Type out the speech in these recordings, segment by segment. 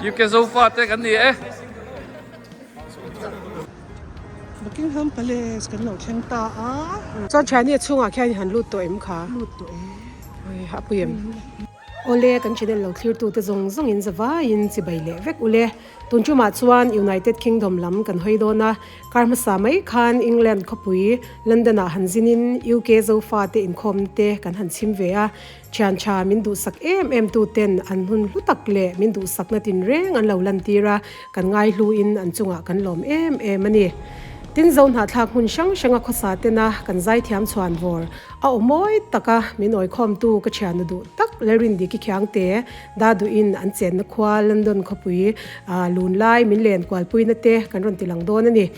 UK Zofa te kan ni e. Buckingham Palace kan lo thleng ta a. Chuan thiani a chhungah khian i han lut tawh em kha? Lut tawh e. Oi a pui em? Awle kan channel lo thlir tute zawng zawng in zavaiin chibai leh vek ule. Tun tumah chuan United Kingdom lam kan hawi dawn a, kar hmasa mai khan England khawpui London ah han zin in UK Zofa te inkhawmna te kan han chhim ve a, Thian tha min duhsak em em tu ten an hun hlu tak leh min duhsakna tinreng an lo lantir a, kan ngaihluin an chungah kan lawm em em a ni. Tin zo hnahthlak hmun hrang hranga khawsa tena kan zaithiam chhuan vawr a aw mawi taka min awikhawmtu ka thiannu duh tak Lalrindiki Khiangte da duhin an chenna khua London khawpui lun lai min len kualpuina te kan rawn tilang dawn a ni.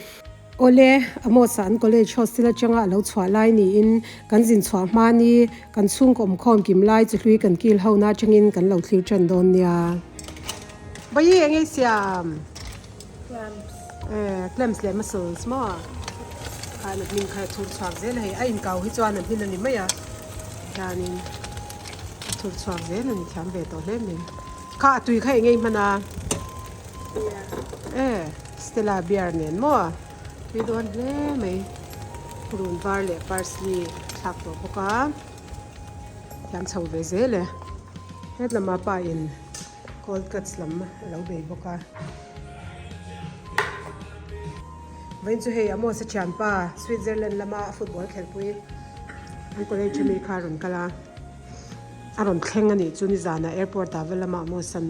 Awle, Amos-a an college hostel atanga a lo chhuah lai niin kan zin chhuah hma ni kan chhungkaw awmkhawm kim lai chu hlui kan kil ho na atangin kan lo thlir tan dawn nia. Bayi eng ei siam? Clamps. Eh, clamps leh mussels maw? Khan a hming kha a thur chhuak zel a hei, a inkau hi chuan a hmin a ni mai a, hianin a thur chhuak zel a ni thiam ve tawh hle mai. Kha a tui kha eng ei hman a? Beer. Eh. Stella beer nen maw tui dawn hle mai run var leh parsley thlak tawh bawk a thiam chho ve zel e hetlama pa in cold cuts lam a lo bei bawk a vawiin chu hei Amos a thianpa Switzerland lama football khelhpui an college ami kha a rawn kal a a rawn thleng a nih chu nizanah airport ah va lama Amos an.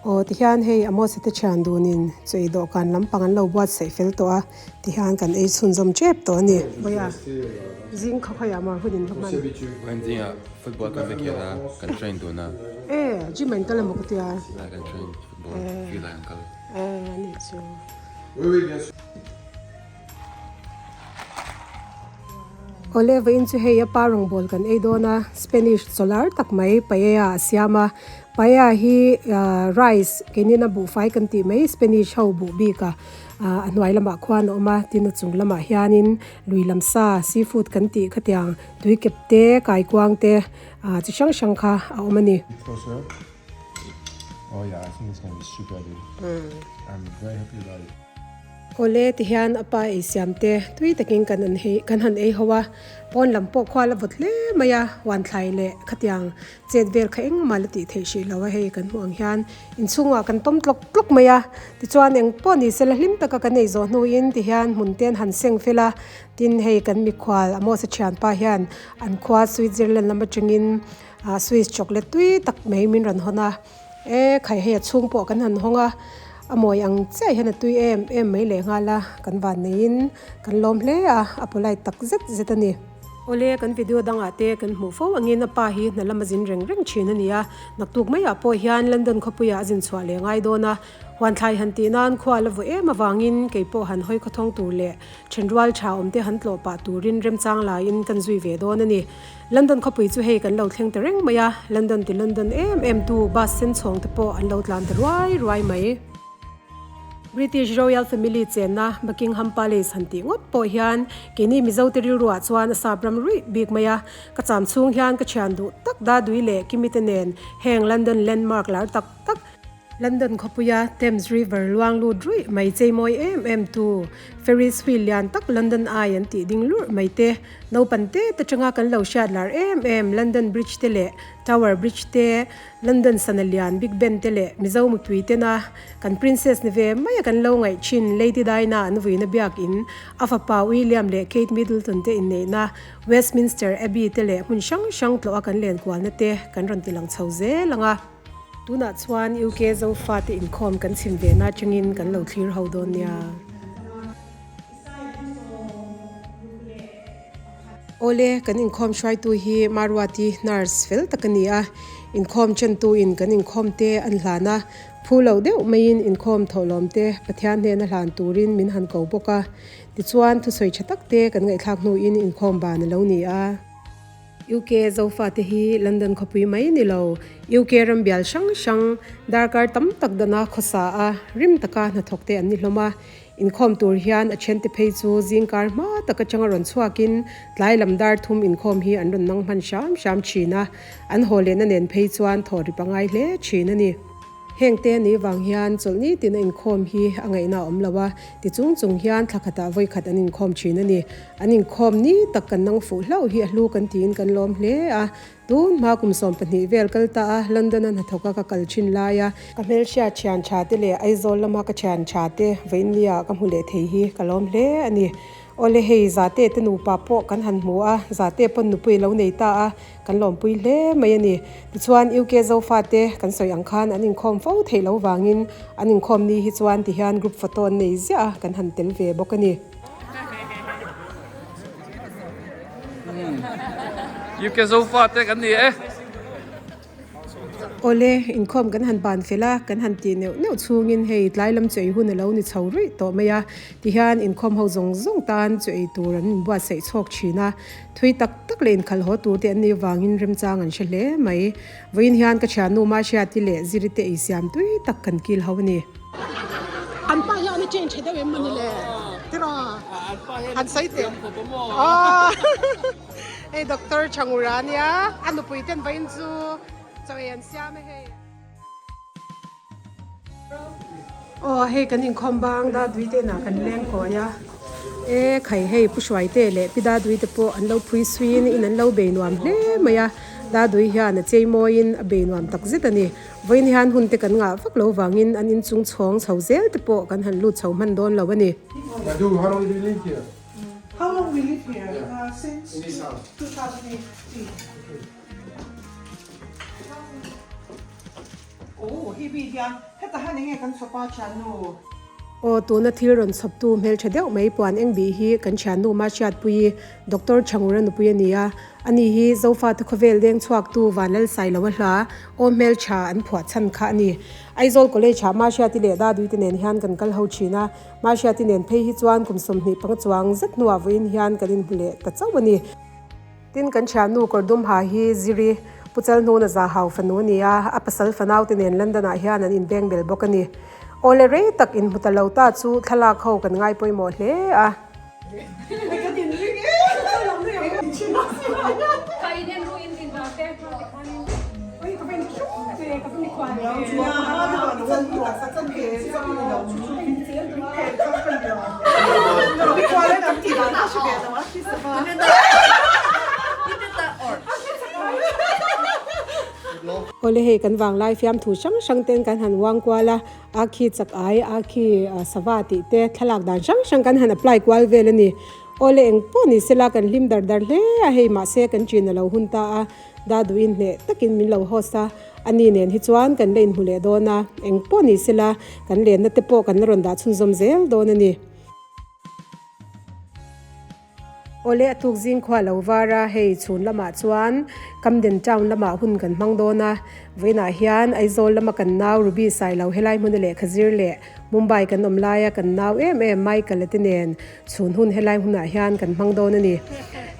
Aw tihian hei Amos-a te thian dunin chaw ei dawhkan lampang an lo buatsaih fel tawh a, tihian kan ei chhunzawm tep tawh a ni. Vawiah zing kha khawiah maw hun in va hman? Vawiin zingah football kan va khel a, kan train dun a. E, gym ah in kal emaw ka tia? Lai kan train football field ah kan kal. E, a nih chu. Awle vawiin chu hei a pa rawngbawl kan ei dawn a Spanish chawlar tak mai paella a siam a paella hi ah rice keinin a buhfai kan tih mai Spanish ho buh bik a ah a hnuai lamah khuan a awm a tin a chung lamah hianin lui lam sa seafood kan tih khatiang tui kep te kaikuang te ah chi hrang hrang kha a awm a ni. Awle ti hian a pa ei siam te tui takin kan an hei kan han ei ho a, pawn lam pawh khual a vawt hle mai a, huan thlai leh khatiang chet vel kha engmah la tih theih hrih lo a hei kan hmuh ang hian inchhungah kan tawm tlawk tlawk mai a, tichuan eng pawh ni sela hlim taka kan ei zawh hnuin ti hian hmun te an han seng fel a, tin hei kan mikhual Amos-a thianpa hian an khua Switzerland lam atangin ah Swiss chocolate tui tak mai min rawn hawn a. E khai hei a chhung pawh kan han hawng a, a mawi ang chiah hian a tui em em mai leh nghal a, kan van neiin kan lawm hle a, a polite tak zet zet a ni. Awle kan video dangah te kan hmuh fo angin a pa hi hna lama zin reng reng thin a ni a, naktuk maiah pawh hian London khawpuiah a zin chhuah leh ngai dawn a, huan thlai han tih nan khua la vaw em avangin kei pawh han hawi khawthawng tur leh Thenrual tha awm te han tlawh pah turin remchang laiin kan zui ve dawn a ni. London khawpui chu hei kan lo thleng ta reng mai a, London ti London em em tu bus sen chhawng te pawh an lo tlan ta ruai ruai mai. British Royal Family chenna Buckingham Palace han tih ngawt pawh hian keini Mizo te rilruah chuan a sap ram ruih bik mai a, ka cham chhung hian ka thian duh tak Dadui leh Kimi te nen heng London landmark lar tak tak, London khawpuia Thames River luang lut ruih mai cheimawi em em tu Ferris wheel lian tak London Eye an tih ding lurh mai te, naupang te te tanga kan lo hriat lar em em London Bridge te leh Tower Bridge te, London sana lian Big Ben te leh Mizo mipui tena kan Princess ni ve maia kan lo ngaih thin Lady Diana an vuina biakin a fapa William leh Kate Middleton te inneihna Westminster Abbey te leh hmun hrang hrang tlawh a kan lenkualna te kan rawn ti lang chho zel ang a. Tunah chuan UK Zofate inkhawm kan chhim ve na atangin kan lo thlir ho dawn nia. Awle, kan inkhawm hruaitu hi Maruati nurse fel tak a ni a, inkhawm chantuin kan inkhawm te an hlan a, phu lo deuh maiin inkhawm thawhlawm te Pathian hnena hlan turin min han ko bawk a, tichuan thusawi tha tak te kan ngaihthlak hnuin inkhawm ban a lo ni a. UK Zofate hi London khawpui mai ni lo, UK ram bial hrang hrang darkar tam tak dana khawsa a, rim taka hnathawk te an ni hlawm a. Inkhawm tur hian a thiante phei chu zingkar hma tak atanga rawn chhuakin tlai lam dar thum inkhawm hi an rawn nang hman hram hram thin a, an haw lehna nen phei chuan thaw ri pangai hle thin a ni. Heng te ni vang hian chawlhni tin a inkhawm hi a ngaihna a awm lo a, ti chung chung hian thla khatah vawi khat an inkhawm thin a ni. An inkhawm ni tak kan nang fuh hlauh hi a hlu kan tiin kan lawm hle a. Tun hma kum 12 vel kal ta a, London a hnathawk a ka kal thin lai a. Ka hmelhriat thian tha te leh Aizawl lama ka thian tha te vawiinnia ka hmu leh thei hi ka lawm hle a ni. Awle hei Zate te nupa pawh kan han hmu a, Zate pawn nupui a lo nei ta a, kan lawmpui hle mai a ni. Tichuan UK Zofate kan sawi ang khan an inkhawm fo theih lo vangin an inkhawm ni hi chuan tihian group photo an nei ziah a, kan han tel ve bawk a ni. UK Zofate kan ni e. Awle, inkhawm kan han ban fel a, kan han tih neuh neuh chhungin hei tlai lam chu ei hun a lo ni chho ruih tawh mai a, tihian inkhawm ho zawng zawng tan chu ei tur an inbuatsaih chhawk thin a, thui tak tak leh inkhalh haw tur te an nih vangin remchang an hre hle mai. Vawiin hian ka thiannu Mahriati leh Zirite ei siam tui tak kan kil ho a ni. An pa hian a change tha deuh em mawni le? Tiraw? An sawi teh. Aw. Hei Doctor Changura a nia, a nupui ten vawiin chu chaw ei an siam a hei. Aw hei kan inkhawm bang Dadui te inah kan leng kawi a, e khai hei Pu Hruaite leh Pi Dadui te pawh an lo phui suiin in an lo bei nuam hle mai a, Dadui hian a chei mawiin a bei nuam tak zet a ni. Vawiin hian hun te kan ngah vak lo vangin an inchung chhawng chho zel te pawh kan han lut chho hman dawn lo a ni. Dadu, how long do you live here? How long we live here? Yeah. Since In this house. 2018. Oh, hi bi hian heta hian enge kan chhawpa thiannu? Aw, tuna thil rawn chhawptu hmeltha deuh mai puan eng bih hi kan thiannu Mahriatpuii, Doctor Chhangura nupui a ni a. Ani hi Zofate khawvel deng chhuaktu Vanlalsailoa hla aw hmeltha an phuah chhan kha a ni. Aizawl College ah Mahriati leh Daduite nen hian kan kal ho thin a. Mahriati nen phei hi chuan kum 20 panga chuang zet hnuah vawiin hian kan inhmu leh ta chauh a ni. Tin, kan thiannu Kawrdum ha hi Ziri, Pu Chalhnuna Zahau fanu a ni a, a pasal fanaute nen London-ah hian an inbeng bel bawk a ni. Awle rei tak inhmu ta lo ta chu thlalak ho kan ngai pawimawh hle a. Awle hei kan vanglai fiamthu hrang hrang ten kan han uang kual a, a khi chak ai, a khi sava tih te thlalak dan hrang hrang kan han apply kual vel a ni. Awle eng pawh ni sela kan hlim dar dar hle a, hei mahse kan chin a lo hun ta a, Daduin hneh takin min lo host a, ani nen hi chuan kan la inhmu leh dawn a, eng pawh ni sela kan lenna te pawh kan la rawn dah chhunzawm zel dawn a ni. Awle a tuk zing khua lo var a, hei chhun lamah chuan Camden Town lamah hun kan hmang dawn a, vawiinah hian Aizawl lama kan nau Ruby Sailo helai hmuna lehkha zir leh Mumbai kan awm laia kan nau em em Michael-a te nen chhun hun helai hmunah hian kan hmang dawn a ni.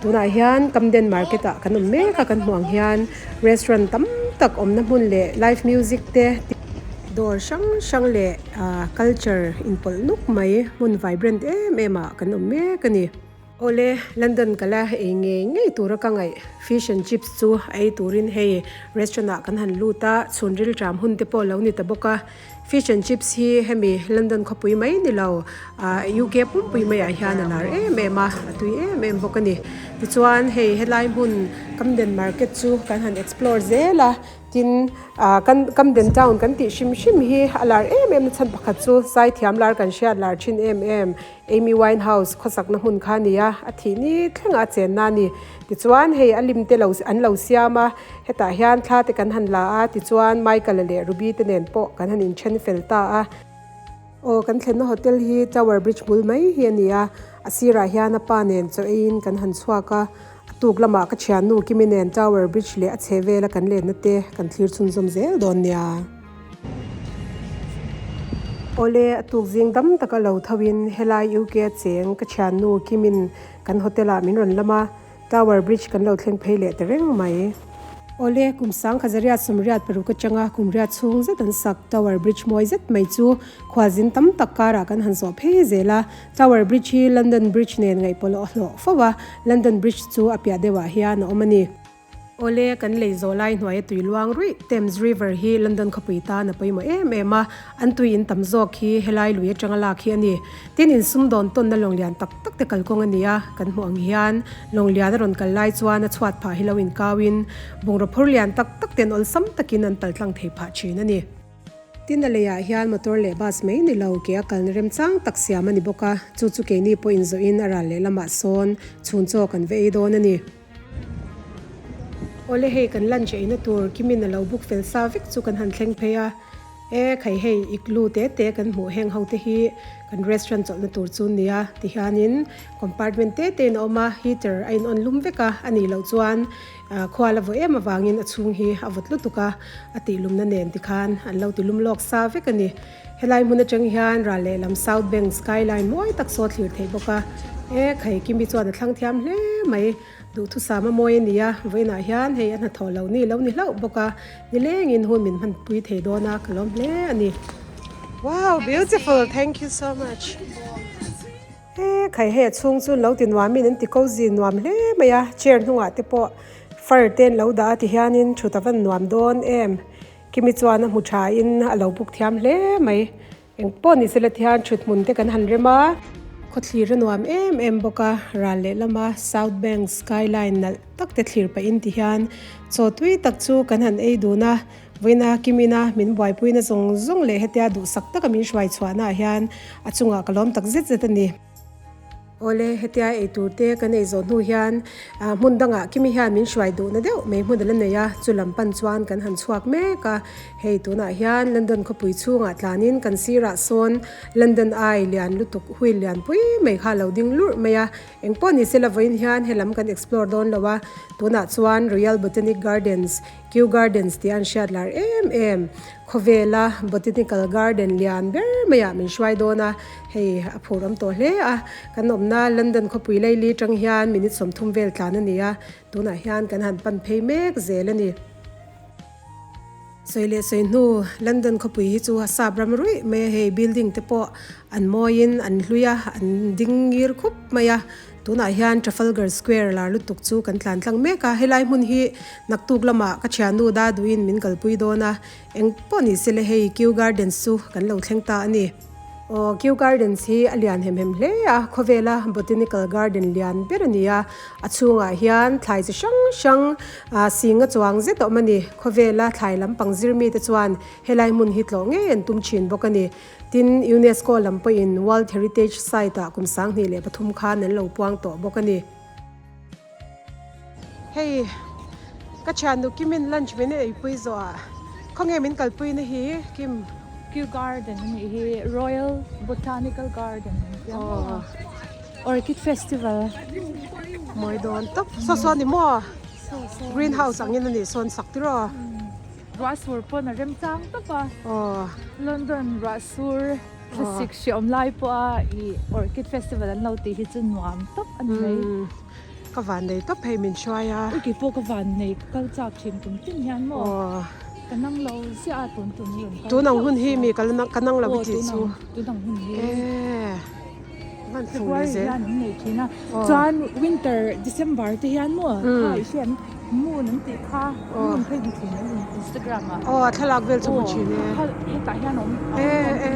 Tunah hian Camden Market ah kan awm mek a, kan hmuh ang hian restaurant tam tak awmna hmun leh live music te, dawr hrang hrang leh culture inpawlh nuk mai hmun vibrant em em ah kan awm mek a ni. Awle, London ka la ei ngei ngei tura ka ngaih fish and chips chu a ei turin hei restaurant ah kan han lut a, chhun rilṭam hun te pawh a lo ni ta bawk a. Fish and chips hi hemi London khawpui mai ni lo, UK pumpui maiah hian a lar em em a, a tui em em bawk a ni. Tichuan hei helai hmun Camden Market chu kan han explore zel a, tin kan Camden Town kan tih hrim hrim hi a lar em em na chhan pakhat chu zaithiam lar kan hriat lar thin em em. Amy Winehouse khawsakna hmun kha a ni a, a thih ni thlengah a chenna a ni. Tichuan hei a lim te lo an lo siam a, hetah hian thla te kan han la a, tichuan Michael-a leh Ruby te nen pawh kan han inthen fel ta a. Aw kan thlenna hotel hi Tower Bridge bul mai hi a ni a, a sirah hian a pa nen chaw eiin kan han chhuak a, a tuk lamah ka thiannu Kimi nen Tower Bridge leh a chhe vela kan lenna te kan thlir chhunzawm zel dawn nia. Awle, a tuk zing dam taka lo tho in helai UK a cheng ka thiannu Kimin kan hotel ah min rawn lam a, Tower Bridge kan lo thleng phei leh ta reng mai. Awle, kum sang khazariat sawmriat paruk atanga kum riat chhung zet an sak Tower Bridge mawi zet mai chu khualzin tam tak karah kan han zawh phei zel a. Tower Bridge hi London Bridge nen ngaihpawlh a hlawh fo a, London Bridge chu a piah deuhah hian a awm a ni. Awle, kan lei zawh lai hnuaia tui luang ruih Thames River hi London khawpui tan a pawimawh em em a, an tui in tam zawk hi helai lui atanga lak hi a ni. Tin, insumdawn tawnna lawnglian tak tak te kalkawng a ni a, kan hmuh ang hian lawnglian a rawn kal lai chuan a chhuat phah hi lo inkauin bungraw phur lian tak tak ten awlsam takin an paltlang thei phah thin a ni. Tin, a leiah hian motor leh bus mai ni lo ke a kalna remchang tak siam a ni bawk a, chu chu keini pawh inzawhin a ral leh lamah sawn chhun chaw kan va ei dawn a ni. Awle hei kan lunch eina tur Kimin a lo book fel sa vek chu kan han thleng phei a, e khai hei igloo te te kan hmuh heng ho te hi kan restaurant chawlhna tur chu nia tihianin compartment te te in a awm a, heater a in on lum vek a, a nih loh chuan khual a vawh em avangin a chhung hi a vawt lutuk a, a tih lumna nen tikhan an lo ti lum lawk sa vek a ni. Helai hmun atang hian ral lehlam South Bank skyline mawi tak saw thlir theih bawk a, e khai Kimi chuan a thlang thiam hle mai. Duhthusam a mawi a ni a, vawiinah hian hei a hnathawh lo ni lo ni hlauh bawk a, nilengin hun min hmanpui thei dawn a, ka lawm hle a ni. Wow beautiful thank you so much. E khai hei a chhung chu lo ti nuamin an ti ko zin nuam hle mai a, chair hnungah te pawh fur te an lo dah a ti hianin thut a van nuam dawn em. Kimi chuan a hmu tha in a lo buk thiam hle mai. Eng pawh ni sela thian thut hmun te kan han rem a. Khawthlir a nuam em em bawk a, ral lehlama South Bank skyline nalh tak te thlir pahin ti hian chaw tui tak chu kan han ei dun a. Vawiina Kimina min buaipuina zawng zawng leh hetia duhsak taka min hruai chhuahnaah hian a chungah ka lawm tak zet zet a ni. Awle, hetia ei tur te kan ei zawh hnu hian hmun dangah Kimi hian min hruai duhna deuh mai hmun a la nei a, chu lam pan chuan kan han chhuak mek a. Hei tunah hian London khawpui chhungah tlanin kan sirah sawn London Eye lian lutuk wheel lian pui mai kha a lo ding lurh mai a. Eng pawh ni sela vawiin hian helam kan explore dawn lo a, tunah chuan Royal Botanic Gardens, Kew Gardens tih an hriat lar em em. Khawvela Botanical Garden lian ber maiah min hruai dawn a, hei a phur awm tawh hle a. Kan awmna London khawpui laili tang hian minute 30 vel tlan a ni a, tunah hian kan han pan phei mek zel a ni. Sawi leh sawi hnu London khawpui hi chu a sap ram ruih mai a, hei building te pawh an mawiin an hlui a, an ding ngir khup mai a. Tunah hian Trafalgar Square lar lutuk chu kan tlan tlang mek a, helai hmun hi naktuk lamah ka thiannu Daduin min kalpui dawn a, eng pawh ni se le hei Kew Gardens chu kan lo thleng ta a ni. Aw, Kew Gardens hi a lian hem hem hle a, khawvela botanical garden lian ber a ni a, a chhungah hian thlai chi hrang hrang singa chuang zet a awm a ni. Khawvela thlai lampang zir mite chuan helai hmun hi tlawh ngei an tum thin bawk a ni. Tin, UNESCO lam pawhin World Heritage Site-ah kum 2003 khan an lo puang tawh bawk a ni. Hei, ka thiannu Kimin lunch min eipui zawhah khawnge min kalpuina hi Kim? Kew Garden a nih hi, Royal Botanical Garden an ti a maw? Orchid Festival. Mawi dawn tawp. Saw saw a ni maw? Green house angin a nih sawn sak tiraw? Ruah sur pawn a rem chang tawp a. London ruah sur thlasik hriawm lai pawha ih Orchid Festival an lo tih hi chu nuam tawp a ni mai. Ka van nei tawp hei min hruai a. Ui pawh ka van nei ka kal chak thin kum tin hian maw. Ka nang lo ziah a tun tum hi rawn kal. Tun ang hun hi mi ka nang lo i tih chu. Tun ang hun hi. Van fu leh zel. February hian an nei thin a. Chuan winter December te hian maw kha i hriat moon an tih kha moon kha i hmu thin em Instagram ah. Aw a thlalak vel chu hmu thin e. Aw hetah hian a awm. E e.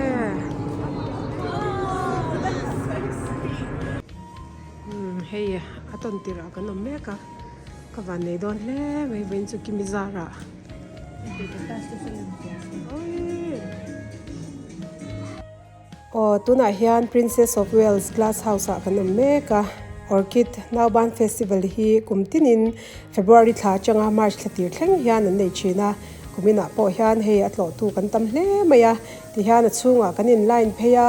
Hei a tawn tirh ah kan awm mek a ka van nei dawn hle mai vawiin chu Kimi zar ah. Aw, tunah hian Princess of Wales Glass House ah kan awm mek a, Orchid Nauban Festival hi kum tinin February thla atanga March thla tir thleng hian an nei thin a, kuminah pawh hian hei a tlawhtu kan tam hle mai a, tihian a chhungah kan in line phei a,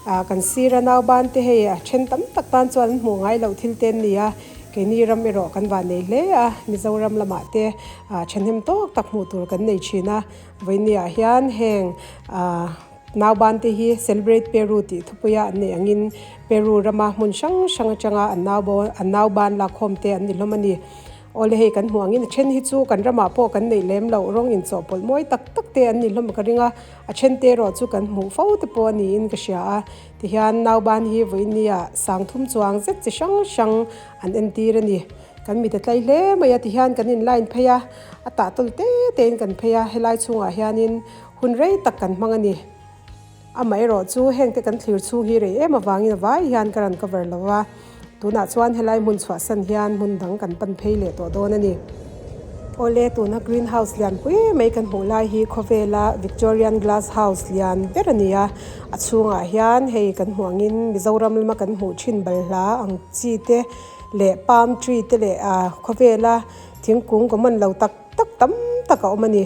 ah kan sira nauban te hei a then tam tak tan chuan an hmuh ngai loh thil te an ni a, keini ram erawh kan van nei hle a, Mizoram lamah te ah thahnem tawk tak hmuh tur kan nei thin a, vawinia hian heng ah. Nauban te hi Celebrate Peru tih thupuia an neih angin Peru rama hmun hrang hrang atanga an an nauban lakkhawm te an ni hlawm a ni. Awle hei kan hmuh angin a then hi chu kan ramah pawh kan neih lem loh rawng inchawhpawlh mawi tak tak te an ni hlawm ka ring a, a then te erawh chu kan hmuh fo te pawh a niin ka hria a. Tihian nauban hi vawinia sangthum chuang zet chi hrang hrang an entir a ni. Kan mite tlai hle mai a tihian kan in line phei a, a tah tawl te te in kan phei a, helai chhungah hianin hun rei tak kan hmang a ni. Amaherawh chu heng te kan thlir chhung hi rei em avangin a vai hian ka rawn cover lo va, tunah chuan helai hmun chhuahsan hian hmun dang kan pan phei leh tawh dawn a ni. Awle, tuna green house lian pui mai kan hmuh lai hi khawvela Victorian glass house lian ber a ni a, a chhungah hian hei kan hmuh angin Mizoram lama kan hmuh thin balhla ang chi te leh palm tree te leh khawvela thingkung common lo tak tak tam tak a awm a ni.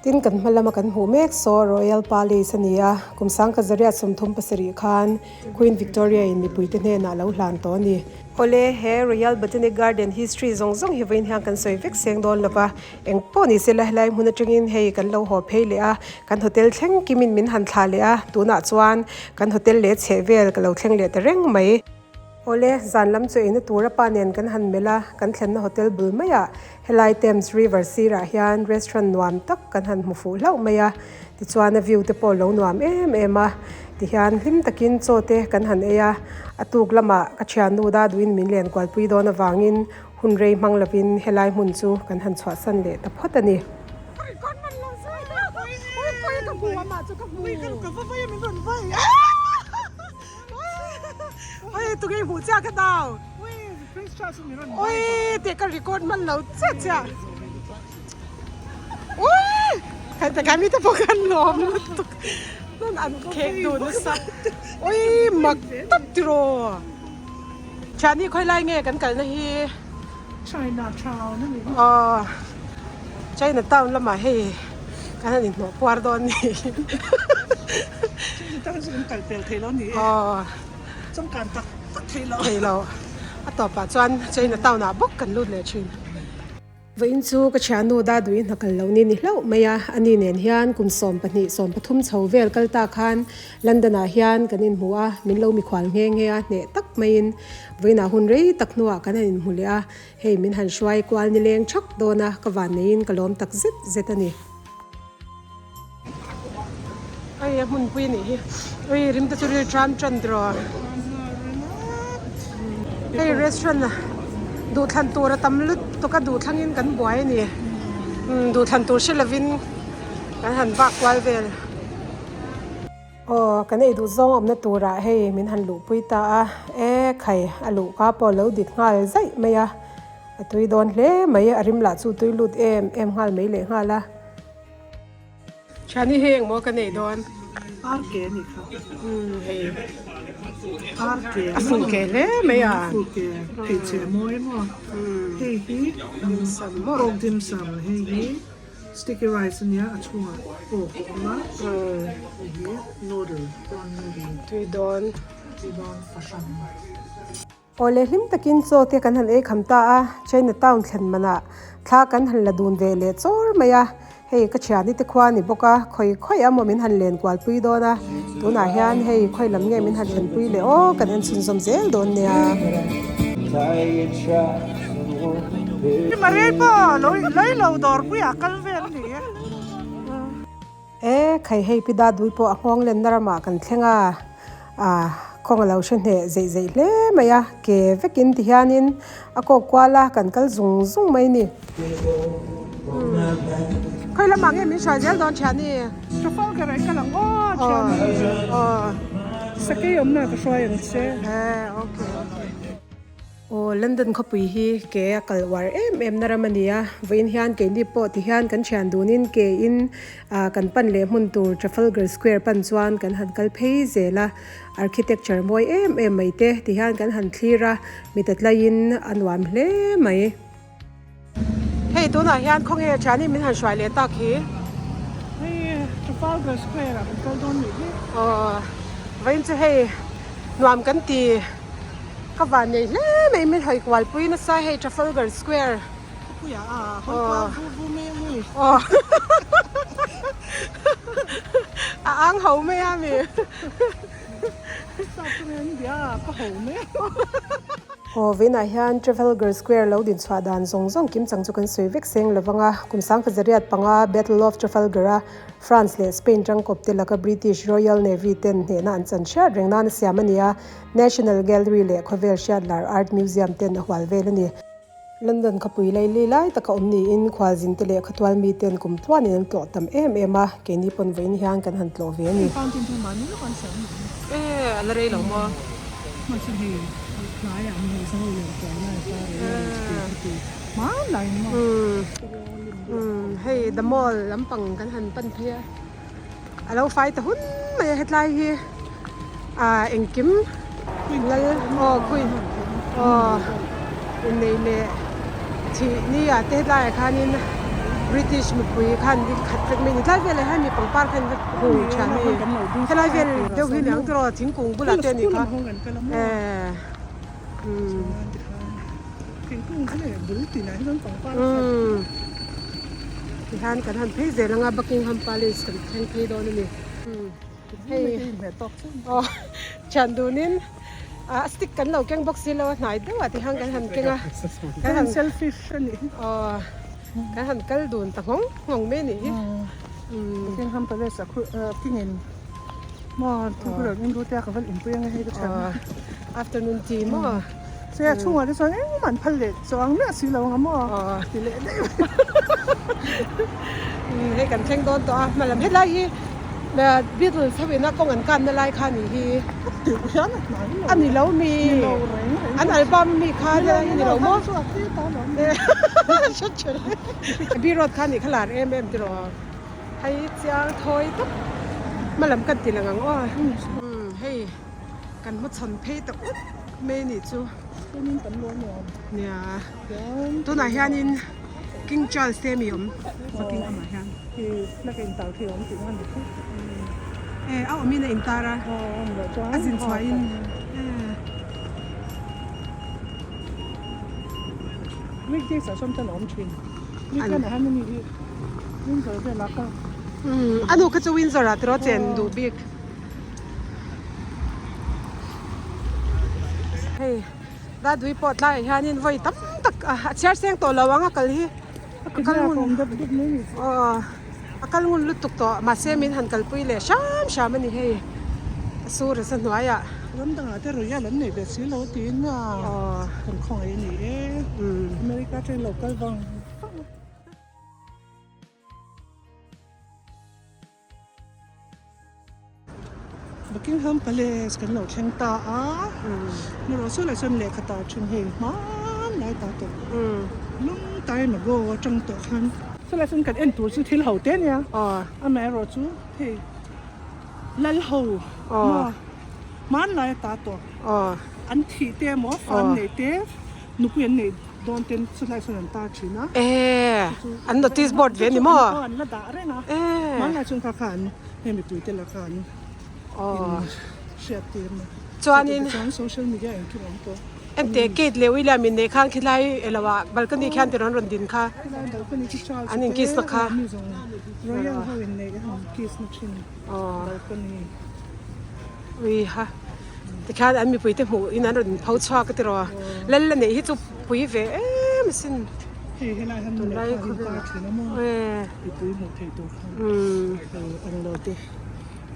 Tin, kan hma lama kan hmuh mek saw Royal Palace a ni a, kum sangkazariat 37 khan Queen Victoria in mipuite hnenah lo hlan tawh a ni. Awle, he Royal Botanic Garden history zawng zawng hi vawiin hian kan sawi vek seng dawn lo va, eng pawh ni sela helai hmun atangin hei kan lo haw phei leh a, kan hotel thleng kimin min han thlah leh a, tunah chuan kan hotel leh chheh vel ka lo thleng leh ta reng mai. Awle, zan lam chu eina tur a pa nen kan han melh a, kan thlenna hotel bul maiah helai Thames River sirah hian restaurant nuam tak kan han hmu fuh hlauh mai a, tichuan a view te pawh lo nuam em em a, tihian hlim takin chaw te kan han ei a, a tuk lamah ka thiannu da duhin min len kualpui dawn avangin hun rei hmang lovin helai hmun chu kan han chhuahsan leh ta phawt a ni. Oi tunge hmuh chiah ka dau. Oi teh ka record hman lo chiah chiah. Oi kan ta kami te pawh kan lawm lutuk. Nan an khek dun nasa. Oi mak tak tiraw. Thiani khawi lai nge kan kalna hi. China town a ni. Aw China town lamah hei kan han inhnawh puar dawn a ni. China town chu kan kal pel thei lo a ni e. Aw. Changkan tak tak thei lo. Thei lo. A tawpah chuan China town ah bawk kan lut leh thin. Vawiin chu ka thiannu Dadui hna kal lo ni ni hlauh mai a, ani nen hian kum 12, 13 chho vel kal ta khan London ah hian kan inhmu a, min lo mikhual nghe nghe a, hneh tak maiin vawiinah hun rei tak hnuah kan han inhmu leh a, hei min han hruai kual nileng thak dawn a, ka van neiin ka lawm tak zet zet a ni. Hei a hmunpui a nih hi, ui rim te chu ril tram tan tiraw? Hei restaurant a duhthlan tur a tam lutuk a duhthlangin kan buai a ni, duhthlan tur hre lovin kan han vak kual vel. Aw, kan ei duh zawng awmna turah hei min han luhpui ta a, e khai a luhka pawh a lo dik nghal zaih mai a, a tui dawn hle mai, a rim lah chu tui lut em em nghal mai leh nghal a. Thiani hei engmaw ka nei dawn? Ar ke a nih kha. Umm hei. Ar ke. A fuh ke hle mai a. A fuh ke, pheichhe mawi maw. Hei hi dim sum maw. Pork dim sum hei hi. Sticky rice ania a chhungah pork a awm a, hei hi noodle, prawn noodle. Tui dawn. Tui dawn fahran. Awle hlim takin chaw te kan han ei kham ta a, China town thlen manah thla kan han la dun ve leh chawr mai a, hei ka thiani te khua a ni bawk a, khawi khawi a maw min han len kual pui dawn a, tunah hian hei khawi lam nge min han thlen pui leh aw kan en chhunzawm zel dawn nia. Marei pawh lo lei lo dawr puiah kal vel a ni e. E khai hei pi Dadui pawh a nghawng lenna ramah kan thleng a, a khawng a lo hre hneh zeih zeih hle mai a, ke vekin ti hianin a kawk kual a kan kal zung zung mai ni. Khawi lamah nge min hruai zel dawn thiani? Trafalgar ah i kal ang aw thiani. Sakei awmna ka hruai ang che. E okay okay. Aw, London khawpui hi ke a kal uar em em na ram a ni a, vawiin hian keini pawh ti hian kan thian dunin ke in ah kan pan leh hmun tur Trafalgar Square pan chuan kan han kal phei zel a, architecture mawi em em mai te ti hian kan han thlir a, mit a tlaiin a nuam hle mai. Hei tunah hian khawnge thianin min han hruai leh tak hi. Hei Trafalgar Square ah kan kal dawn nih hi. Aw vawiin chu hei nuam kan ti ka van nei hle mai min hawi kual pui nasa hei Trafalgar Square. Khawpuiah a hawi kual vu vu mai a ni. Aw a ang ho mai a mi. Sap chu nge an bia a ka ho mai a. Aw, vawiinah hian Trafalgar Square lo din chhuah dan zawng zawng kim chang chu kan sawi vek seng lo vang a, kum 1905 Battle of Trafalgar-a France leh Spain tangkawp te laka British Royal Navy ten hnehna an chan hriat reng nan a siam a ni a, National Gallery leh khawvel hriat lar Art Museum ten a hual vel a ni. London khawpui laili lai taka awm niin khualzin te leh khawtual miten kum tluanin an tlawh tam em em a, keini pawn vawiin hian kan han tlawh ve a ni. Hei the mall lampang kan han pan phei a. A lo fai ta hun mai a hetlai hi ah engkim lal aw queen aw innei leh thih ni ah te hetlai ah khanin British mipui khan ni khat vek mai a ni tlai velah hian mi pangpar khan va hung thian a ni helai vel deuh hi niang tiraw thingkung bulah te a nih kha eh umm. Tihian kan han phei zel anga Buckingham Palace kan thleng phei dawn a ni. Hei aw thian dunin ah stick kan lo keng bawk si lo a hnai deuh ah tihian kan han keng a kan han selfish a nih hi aw kan han kal dun ta nghawng nghawng mai a nih hi. Buckingham Palace ah kingin maw thupui in ru te a ka va inpui ang e hei ka thian. Afternoon tea maw. Che a chhungah te chuan engmah an phal leh chuang miah si lo ang a maw ti leh daih mai. Hei kan thleng dawn tawh a hma lam hetlai hi Beatles ho ina kawng an kanna lai kha ni hi. A teuh hian a hnai lo. A ni lo mi. Ni lo reng reng. An album mi kha ni ni lo maw. Ni lo kha chu a te ta lo. Hre thin. Abbey Road kha nih kha lar em em tiraw. Hei chiang thawi tawp hma lam kan ti lang ang aw. Hei kan hmachhawn phei ta ut. Mai nih chu nia tunah hianin King Charles te mi awm Buckingham ah hian e a awmin a intar a a zin chhuahin a nu kha chu Windsor ah tiraw chen duh bik. Hei Dadui pawh tlaiah hianin vawi tam tak a chhiar seng tawh lo ang a kal hi a kal ngun aw a kal ngun lutuk tawh mahse min han kalpui leh hram hram a ni hei a sur a sa hnuaiah. Ram dangah te royal an nei ve si lo tiin a kan khawngaih a ni e America train lo kal vang vang a. Buckingham Palace kan lo thleng ta a, erawh saw lah chuan lehkha tar thin hei hmanlai ta tawh long time ago atang tawh khan. Saw lai chuan kan en tur chu thil ho te ania, amaherawh chu hei lal ho maw hmanlai ta tawh an thih te emaw fan nei te nupui an nei dawn ten chulai chuan an tar thin a. Ehh an notice board ve ni maw? Aw an la dah reng a. Ehh. Hmanlai chuan kha kha an hei mipui te la kha an in hriat tir na. Chuanin. Chuan social media engkim awm tawh. Enteh Kate leh William in neih khan khilai elo ah balcony khian ti rawn rawn din kha. Khilai balcony khi Charles An in kiss na kha. Mi zawng royal ho in neih an kiss na thin balcony. Ui ha. Tikhian an mipui te hmuh in an rawn pho chhuak a tiraw. Lal la neih hi chu pui ve em asin. Hei helai hian Tunlai lehkha in khawvel tar thin a maw. Mipui hmuh theih tur khan eng lo te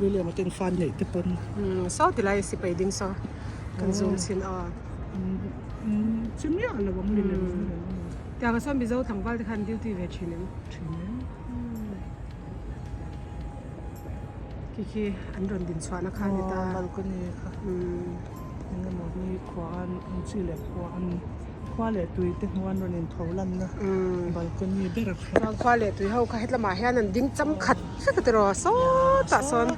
William a ten fan neih te pawn. Saw tilai sipai ding saw kan zoom chhin aw. Chi miah lo ang ni lem. Tiang ah sawn Mizo tlangval te khan duty ve thin em? Thin em. Khi khi an rawn din chhuahna kha a ni ta. Aw balcony kha eng emaw ni khua an chi leh khua an khua leh tui te hnuan rawn in tho lanna balcony ber kha. Chuan khua leh tui ho kha hetlamah hian an ding cham khat vek a tiraw sawtah sawn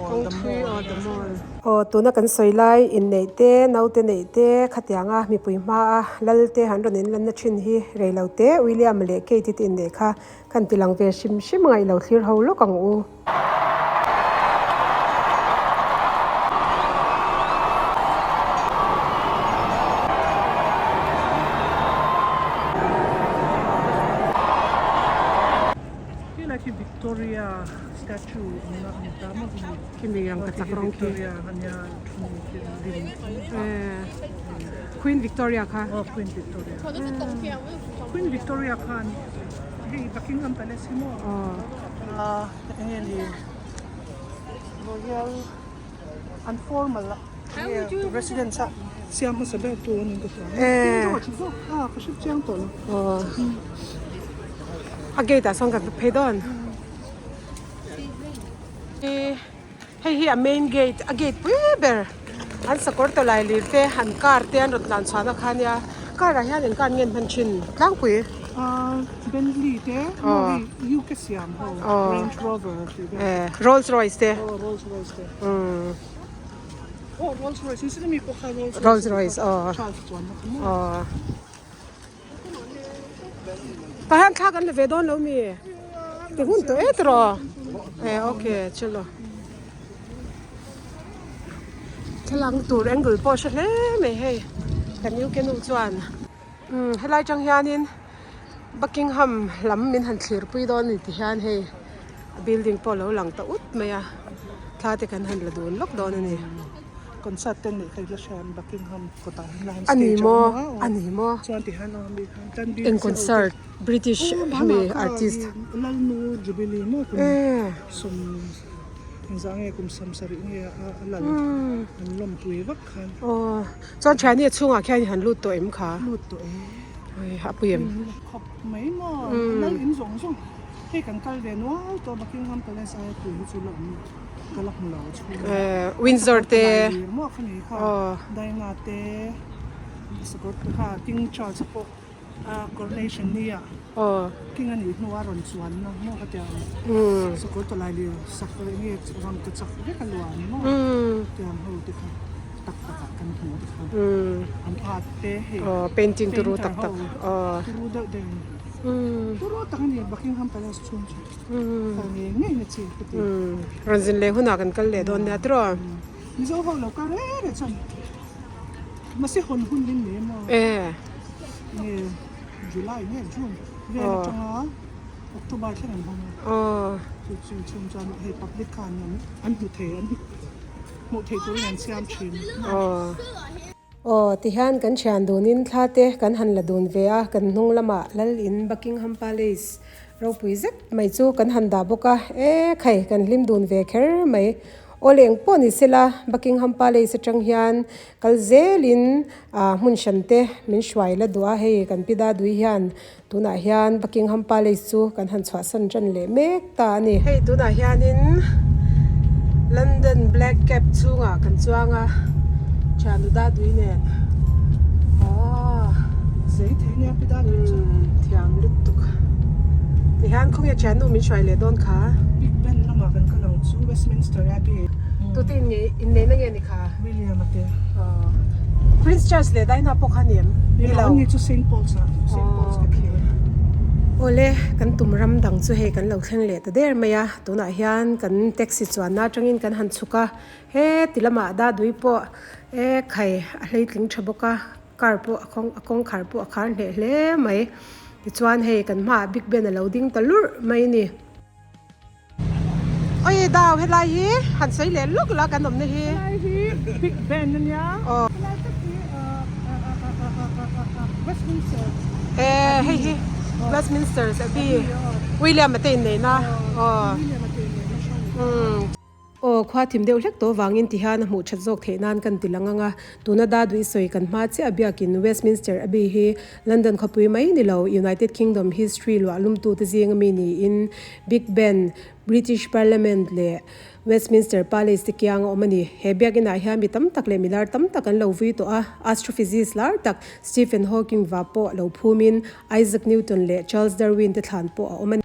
kawng thui aw the mall. Aw tuna kan sawi lai inneih te naute neih te khatianga mipui hmaa lal te han rawn inlanna thin hi reilo te William leh Kate te inneih kha Kan ti lang ve hrim hrim a ngaih lo thlir ho lawk ang u. Helai khi Victoria statue awmna a ni ta maw hi. Khi mi ang ka chak rawng khi. Victoria ania thu lim. Queen Victoria kha. Aw Queen Victoria. Queen Victoria khan hei Buckingham Palace hi maw ah enge ni Royal an formal a residence a. Siam hmasa ber tur a ni ka hria. King George zawk kha ka hre chiang tawh lo. A gate ah sawn kan va phei dawn. Hei hi a main gate a gate pui ber an sakawr tawlai lir te an car te an rawn tlan chhuahna kha ania car ah hian eng khan nge an hman thin tlangpui. Bentley te hei UK siam ho Range Rover tih vel. Rolls Royce te. Aw Rolls Royce te. Aw Rolls Royce ni mi pawh kha Rolls Royce. Rolls Royce aw. Charles chuanna kha maw. Aw. Tah hian thla kan la ve dawn lo mi? Ti hun tawh e tiraw? E okay chalo. Thlalak na tur angle pawh a hre hle mai hei kan UK nu chuan. Umm helai tang hianin Buckingham lam min han thlir pui dawn a ni ti hian hei a building pawh a lo lang ta ut mai a thla te kan han la dun lawk dawn a ni. Concert te neih kha i la hria em Buckingham kawtah hian la han A ni stage a maw awm a a ni maw chuan ti hian a mi khan tan bik eng concert British hemi artist Lalnu Jubilee maw kum sawm engzah nge kum sawmsarih nge a lal an lawmpui vak khan. Aw chuan thiani a chhungah khian i han lut tawh em kha? Lut tawh e. Ui a pui em? Khawp mai maw lal in zawng zawng hei kan kal ve nual tawh Buckingham Palace aia tui hi chu la awm ka la hmu lo a chhung Eh Windsor te maw kha ni kha Diana te sakawr te kha King Charles pawh a coronation ni ah King a nih hnu a rawn chuan na maw ka tia ang sakawr tawlai lir sak nge rang ka chak vek a luan maw tiang ho te kha tak tak ah kan hmu te kha an art te hei painting turu tak tak turu deuh deuh in turu tak a ni Buckingham Palace chhung chu kal ngei ngei na chi ka ti. Rawn zin leh hunah kan kal leh dawn nia tiraw. Mizo ho lo kal reng reng chuan mahse hawn hun hi ni emaw nge July nge June vel atanga October thleng an hawng a chu chu chhung chuan hei public khan an hmu thei an hmuh theih turin an siam thin. Aw tihian kan thian dunin thla te kan han la dun ve a, kan hnung lamah Lal in Buckingham Palace ropui zet mai chu kan han dah bawk a, e khai kan hlim dun ve kher mai. Aw leng pawh ni sela Buckingham Palace atang hian kal zelin ah hmun hran te min hruai la duh a, hei kan pi Dadui hian tunah hian Buckingham Palace chu kan han chhuahsan tan leh mek ta a ni. Hei tunah hianin London Black Cab chhungah kan chuang a, thianu Dadui nen aww Zei thei nia pi Dadui chu. Umm thiam lutuk. Tihian khawnge thiannu min hruai leh dawn kha. Big Ben lamah kan kal ang chu Westminster Abbey. Tute in ngei inneihna nge ni kha? William a te. Aww Prince Charles leh Diana pawh kha ni em? Ni lo. An ni chu Saint Paul's ah Saint Paul's Cathedral. Awle kan tum ram dang chu hei kan lo thleng leh ta der mai a tunah hian kan taxi chuanna atangin kan han chhuk a he ti lamah Dadui pawh e khai a hleitling tha bawk a car pawh a kawng a kawngkhar pawh a khar hneh hle mai tichuan hei kan hmaah Big Ben a lo ding ta lurh mai a ni. Oi dau helai hi han sawi leh lawk la kan awmna hi. Helai hi Big Ben a nia. Aw. Helai tak hi Westminster. Eh hei hi Westminster Abbey William a te inneihna. Aw. William a te inneihna hran. Aw khua thim deuh hlek tawh vangin ti hian a hmuh that zawk theih nan kan ti lang ang a. Tuna Dadui sawi kan hma chiah biakin Westminster Abbey hi London khawpui mai ni lo United Kingdom history luah lumtute zinga mi niin Big Ben, British Parliament leh Westminster Palace te kiang a awm a ni. He biakinah hian mi tam tak leh milar tam tak an lo vui tawh a, astrophysicist lar tak Stephen Hawking va pawh lo phumin Isaac Newton leh Charles Darwin te thlan pawh a awm a ni.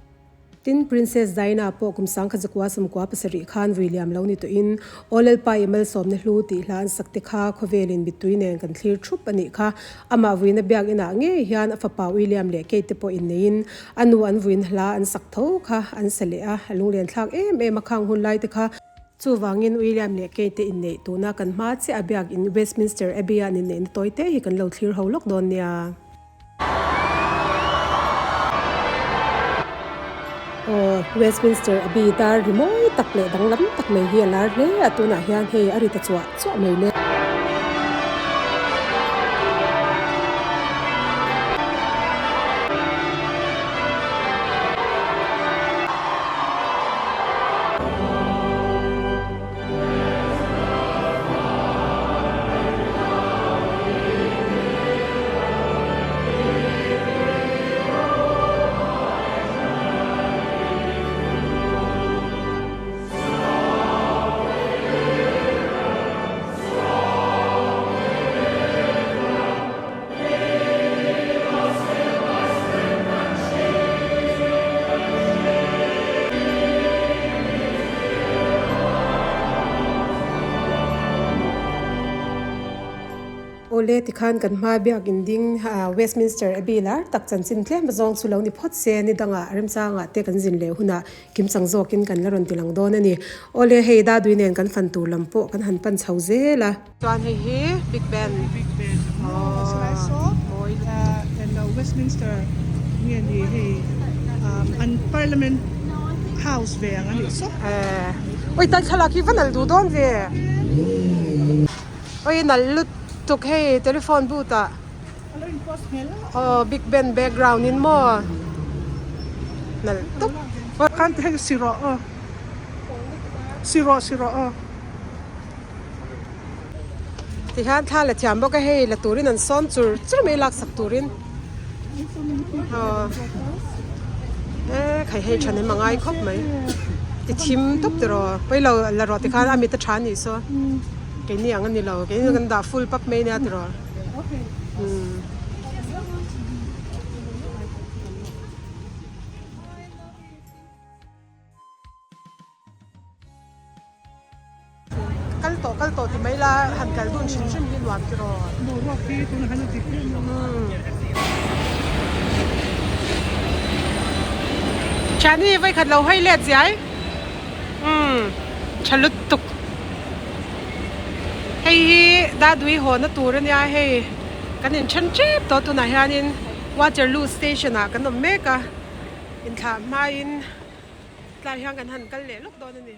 Tin, Princess Diana pawh kum sangkhat zakua sawmkua pasarih khan vui liam lo ni tawhin Aw Lalpa i malsawmna hlu tih hla an sak te kha khawvelin mittui nen kan thlir thup a nih kha. Amah vuina biakinah ngei hian a fapa William leh Kate te pawh inneiin a nu an vuina hla an sak tho kha an sa leh a, a lunglen thlak em em a khang hun lai te kha. Chuvangin William leh Kate te inneih tuna kan hma chiah a biakin Westminster Abbey-ah an inneihna tawi te hi kan lo thlir ho lawk dawn nia. Aw Westminster Abbey dar ri mawi tak leh danglam tak mai hi a lar hle a tunah hian hei a ri ta chuah chuah mai le. Awle tikhan kan hma biakin ding Westminster Abbey lar tak chanchin tlem zawng chu lo ni phawt se ni dangah remchangah te kan zin leh hunah kimchang zawkin kan la rawn ti lang dawn a ni. Awle hei Dadui nen kan fan tur lam pawh kan han pan chho zel a. Chuan hei hi Big Ben. Big Ben maw mawi lutuk. Westminster nge ni hei an Parliament House ve ang a nih saw. Oi tan thlalak hi va nalh duh dawn ve. Oi nalh lutuk hei telephone booth ah. Aw Big Ben background in maw nalh tawp. Khan te hei si rawh aw si rawh si rawh aw. Tihian thla la thiam bawk a hei la turin an sawm chur chur mai laksak turin aw e khai hei thanem a ngai khawp mai ti thim tawp tiraw pawilo la rawh tikhan a mit a tha a nih saw keini ang a ni lo keini kan dah full pap mai ania tiraw umm. Kal tawh kal tawh ti mai la han kal dun hrim hrim hi nuam tiraw. Boruak hi tunah hian a dik em em a. Thiani vawikhat lo hawi let ziai. Umm tha lutuk. Hei hi Dadui haw na tur ania hei kan inthen tep tawh tunah hianin Waterloo station ah kan awm mek a inthlah hmain. Tlai hian kan han kal leh lawk dawn a ni.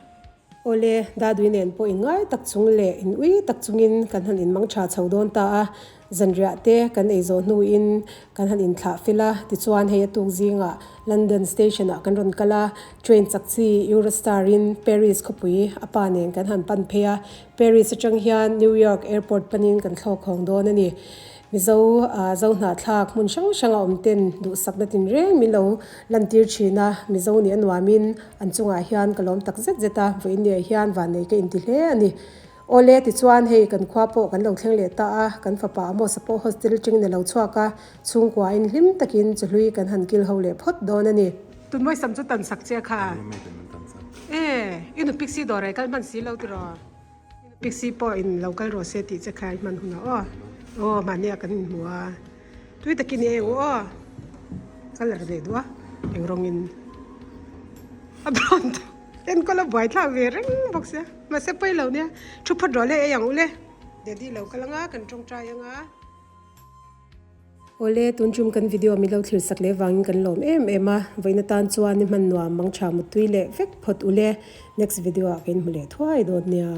Awle, Dadui nen pawh in ngai tak chung leh in ui tak chungin kan han inmang tha chho dawn ta a, zanriah te kan ei zawh hnuin kan han inthlah fel a, tichuan hei a tuk zingah London station ah kan rawn kal a, train chak chi Eurostar in Paris khawpui a pa nen kan han pan phei a, Paris atang hian New York airport panin kan thlawk hawng dawn a ni. Mizo zo hnahthlak hmun hrang hrang a awm ten duhsakna tinreng min lo lantir thin a, Mizo nih a nuamin an chungah hian ka lawm tak zet zet a, vawiin ni ah hian vannei ka inti hle a ni. Awle tichuan hei kan khua pawh kan lo thleng leh ta a, kan fapa Amos-a pawh hostel atangin a lo chhuak a, chhungkuain hlim takin chawhlui kan han kil ho leh phawt dawn a ni. Tunmawi sam chu tan sak che kha. E, i nu Pixie dawr ah i kal hman si lo tiraw? Pixie pawh in lo kal rawh se tih che kha i hman hunah aw. Aw mahni ah kan inhmu a. Tui takin i eng u aw. Colour nei duh a eng rawngin a brown tawh. Enkawl a buai thlak ve reng bawk sia. Mahse pawi lo nia. Thu phawt rawh le ei ang u le. Daddy lo kal anga kan tawngtai anga. Awle, tun tum kan video min lo thlir sak leh vangin kan lawm em em a, vawiin atan chuan ni hman nuam mang tha muttui leh vek phawt ule, next video ah ka inhmu leh thuai dawn nia.